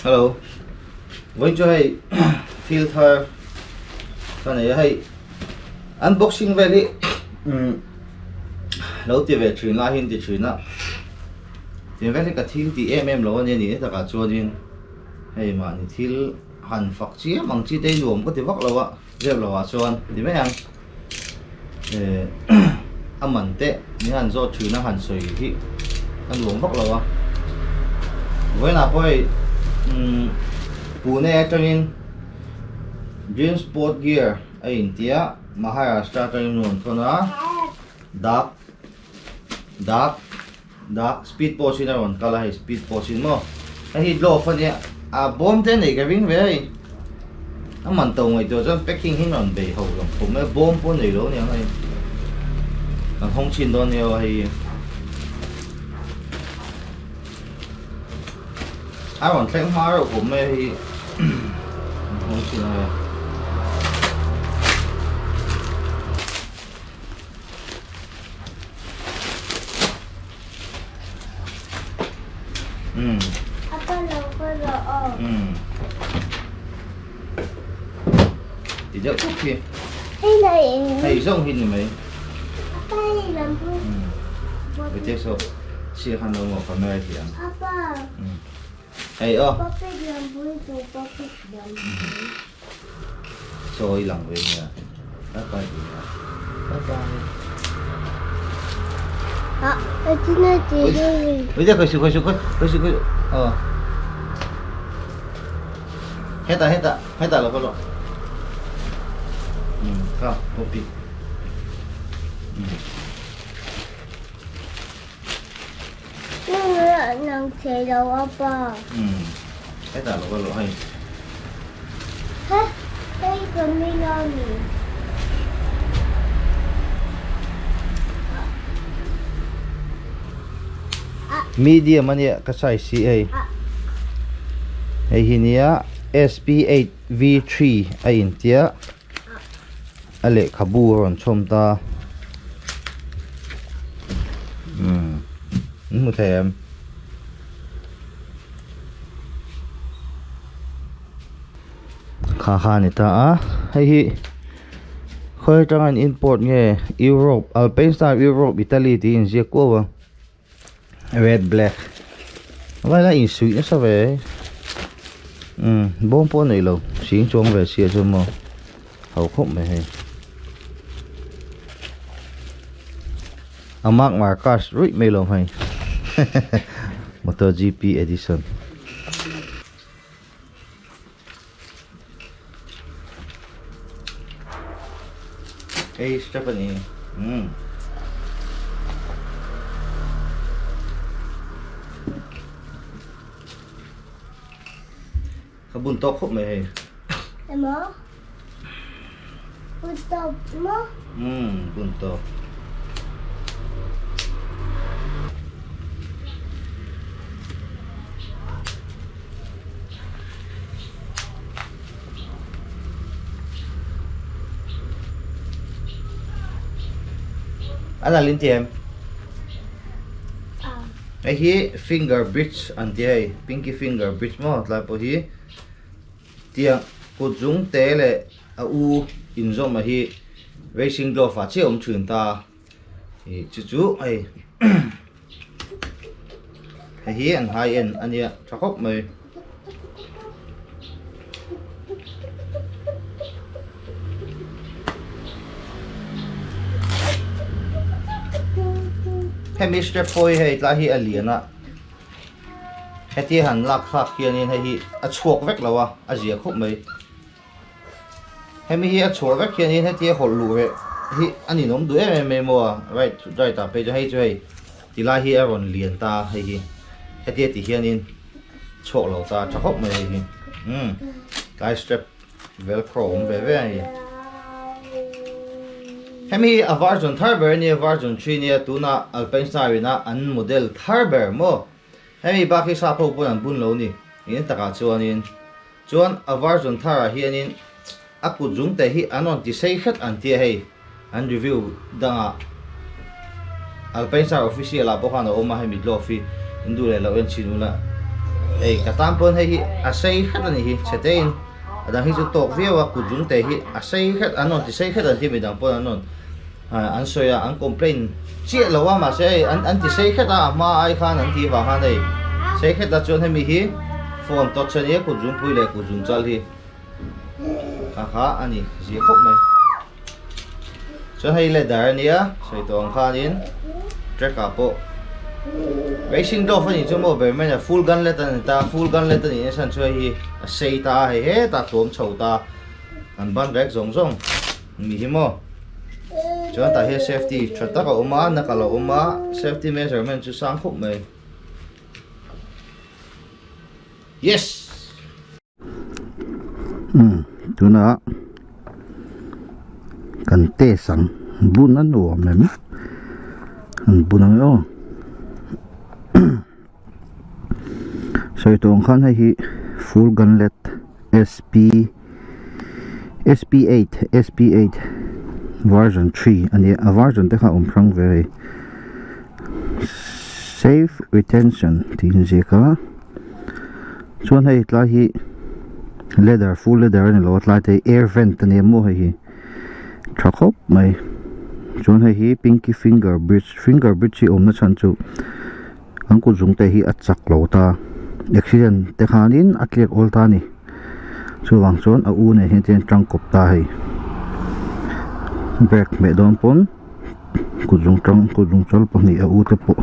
Hello. Vawiin chu hei thil thar ka nei a hei unboxing vel hi umm lo ti ve thin lai hi an ti thin a tin vel hi ka thil tih em em lo a nia nih takah chuanin hei mahni thil han fak chiam ang chi te hi nuam ka ti vak lo a zep lo ah chuan ti mai ang eh a man te ni han zawt thin a han sawi hi a nuam vak lo a vawiinah pawh hei umm Pune atangin Dream Sport Gear a intia Maharashtra atangin rawn thawn a dak dak dak speed post in a rawn kal a hei speed post in maw hei hi glove a nia a bawm te nei ka ring ve hei a man to ngaihtuah chuan packing hi rawn bei ho lam khawp mai a bawm pawh nei lo aniang hei kan hawng chhin dawn nia aw hei a rawn thleng hma reuh khawp mai a hei kan hawng chhin a hei. Ti deuh tawp khi. Hei zawng hi ni mai. Hei saw sir khan lo maw camera hi ang. Hei aw. Saw i lang ve nia. Bye bye ti nia. Bye bye. Ui khoi su khoi su khoi khoi su khoi ờ. Heta heta heta lo lo. Ừ, không, copy. Ừ. Nang thei lo a pa. Ừ. Hetah lo ka luah hei. He, hei ka min a ni. Medium a nia ka size hi hei. Hei hi nia SP8 V3 a intia. A lehkhabu a rawn chhawm ta umm an hmu thei em kha kha a ni ta a hei hi khawi atanga an import nge Europe Alpine star Europe Italy tih a inziak kuau a. Red black vai lai insuih nasa ve umm bawm pawh a neih lo sing chuang ve sia chu maw ho khawp mai hei a mark marcus ruih mai lo hei motor gp edition. Hey Stephanie. Mm. Ka bun tawk khawp mai hei. Emaw? Bun tawk maw? Mm, bun tawk. A nalh in ti em? Hei hi finger bridge an ti hei pinky finger bridge maw tlai pawh hi tiang kut zung te leh a u inzawm a hi racing glove ah chiah a awm thin ta ih chu chu hei Hei hi an high end a nia tha khawp mai. Hemi strap pawh hi hei tlai hi a lian a hetia han lak thlak hianin hei hi a chhuak vek lo a a zia khawp mai. Hemi hi a chhuah vek hianin hetia hawlh luh reh hi a ninawm duh em em mai maw a right right ah phei chuan hei chu hei tilai hi a rawn lian ta hei hi hetia ti hianin chhuak lo ta tha khawp mai hei hi umm tlai strap velcro awm ve ve a ni hemi hi a version thar ber ania version 3 ania tuna alpine star ina an model thar ber maw hemi bak hi sap ho pawn an bun lo ni in takah chuanin. Chuan a version thar ah hianin a kut zung te hi an rawn ti sei hret an tia hei an review dangah Alpine Star official ah pawh khan a awm a hemi glove hi in duh leh loh en chhin ula Ei ka tan pawn hei hi a sei hret a ni hi chhe te in a dang hi chu tawk viau a kut zung te hi a sei hret an rawn ti sei hret an ti midang pawn an rawn an sawi a an complain chiah lo a mahse hei an an ti sei hret a a hma ai khan an tih vang khan hei sei hret a chuan hemi hi phone touch a nia kut zungpui leh kut zung chal hi kha kha a ni zia khawp mai chuan hei leather a nia sawi tawh ang khanin track ah pawh racing glove a nih chu maw ber mai a full gun let a ni ta full gun let a nih nasa chuan hei hi a sei ta a hei hetah tuam chho ta an ban rek zawng zawng. Ni hi maw? Chuan tah hian safety tha tak a awm a, nakal a awm a, safety measurement chu sang khawp mai. Yes! Umm tunah kan test ang bun a nuam em an bun ang e aw sawi tawh ang khan hei hi full gunlet sp sp8 sp8 version 3 a nia a version te kha a awm hrang ve hei safe retention tih a inziak a chuan hei tlai hi leather full leather a ni lo a tlai te hi air vent a nia maw hei hi tha khawp mai chuan hei hi pinky finger bridge finger bridge hi awmna chhan chu an kut zung te hi a chak lo ta accident te khanin a tliak awl ta a ni chuvang chuan a u nen hian chuan tangkawp ta hei brake hmeh dawn pawn kut zung tang kut zung chawl pahnih a u te pawh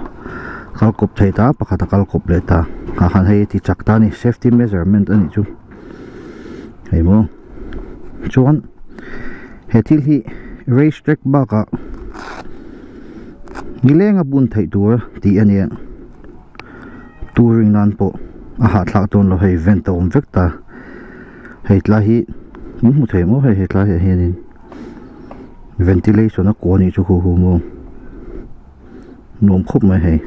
kal kawp thei ta pakhat a kal kawp leh ta tah khan hei a ti chak ta a ni safety measurement a nih chu hei maw chuan he thil hi race track bakah nileng a bun theih tur tih a nia touring nan pawh a hahthlak dawn lo hei vent a awm vek ta hei tlai hi min hmu thei maw hei he tlai ah hianin ventilation a kua anih chu hu hu maw nuam khawp mai hei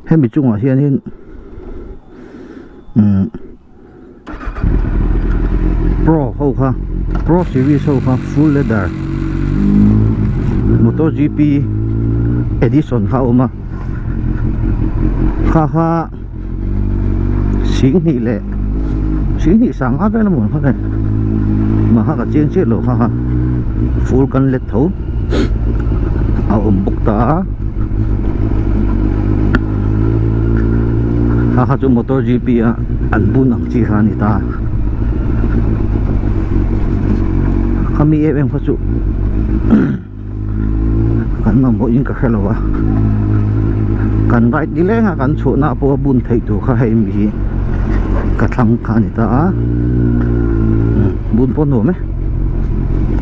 hemi chungah hianin umm Pro ho kha Pro series ho kha full leather Moto GP edition kha a awm a kha kha singhnih leh singhnih sangha vel amaw kha nge mah kha ka chiang chiah lo kha kha full kan let tho a awm bawk ta a kha kha chu motor G_P a an bun ang chi kha a ni ta khami em em kha chu kan mamawh in ka hre lo a kan ride ni leng a kan chhuah na pawh a bun theih tur kha hei mi hi ka thlang kha a ni ta a bun pawh nuam e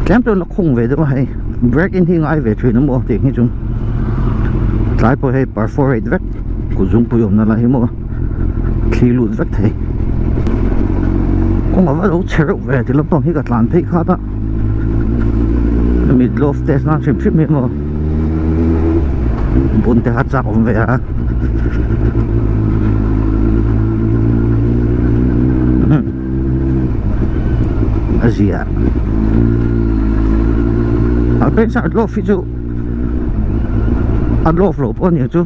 tlem chuan la khung ve deuh a hei break in hi ngai ve thin a maw tih hi chu tlai pawh hei perforate vek kut zungpui awmna lai hi maw thli lut vek thei kawng a va lo chhe reuh ve ti lampang hi ka tlan phei khat a hemi glove test nan hrim hrim hi maw bun te kha chak awm ve a a zia a pen sa glove hi chu a glove lo pawh a ni chu.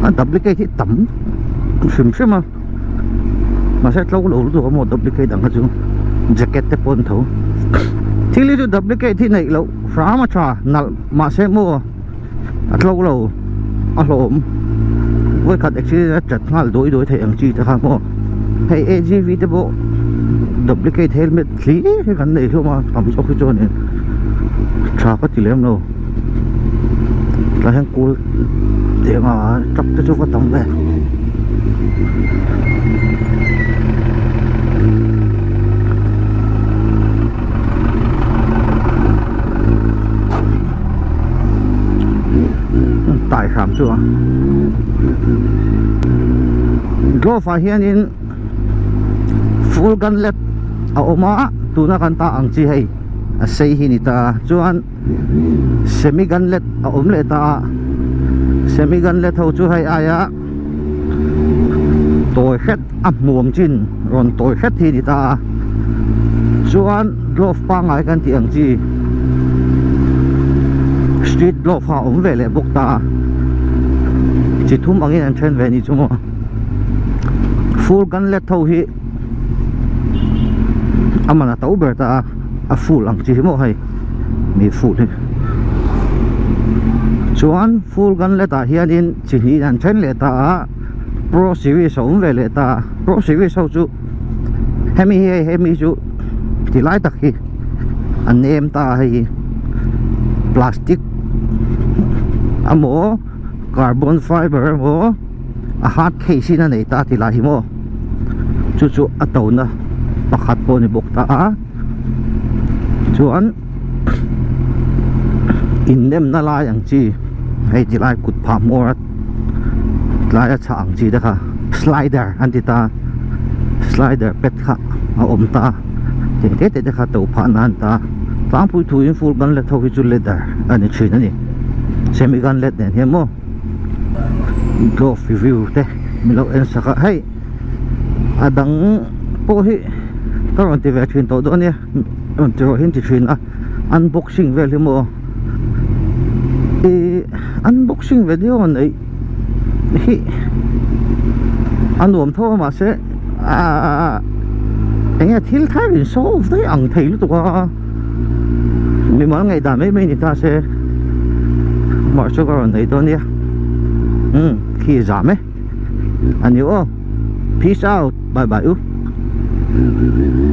A duplicate hi tam hrim hrim a mahse tlo lo lutuk a maw duplicate ang kha chu jacket te pawh an tho thil hi chu duplicate hi neih loh hram a tha nalh mahse maw a tlo lo a hlawm vawikhat accident a chat nghal dawi dawi theih ang chi te kha maw hei A_G_V te pawh duplicate helmet hlir hi kan nei hlawm a tam zawk hi chuanin tha ka ti lem lo. Tlai hian kul teh anga truck te chu va tam ve. Tai hram chu a. Glove ah hianin full gun lep a awm a tuna kan ta ang chi hei a sei hi ni ta chuan semi gunlet a awm leh ta a semi gunlet ho chu hei aia tawi hret a hmuam chin rawn tawi hret hi a ni ta a chuan glove pangngai kan tih ang chi street glove kha a awm ve leh bawk ta a chi thum angin an then ve a nih chu maw. Full gunlet ho hi a man a to ber ta a, a full ang chi hi maw hei mi full hi. Chuan full gunlet ah hianin chi hnih an then leh ta a, pro series a awm ve leh ta a, pro series ho chu hemi hi hei hemi chu ti lai tak hi a nem ta a hei hi plastic emaw carbon fiber emaw a hard case in a nei ta ti lai hi maw chu chu a to na pakhat pawh a ni bawk ta a chuan in nem na lai ang chi hei ti lai kut phah hmawr a tlai a chhah ang chi te kha slider an ti ta slider pet kha a awm ta tih te te te kha to phah nan ta tlangpui thu in full gun let ho hi chu leather a ni thin a ni semi gun let nen hian maw. Glove review te min lo en sak a hei a dang pawh hi ka rawn ti ve thin tawh dawn ania rawn ti rawh hi an ti thin a unboxing vel hi maw ih unboxing video a neih hi a nuam tho a mahse ahh eng nge thil thar in solve daih ang thei lutuk a. Mimal ngaihdan mai mai ni ta se marh chu ka rawn nei dawn nia umm khi zam e a ni aw peace out bye bye u.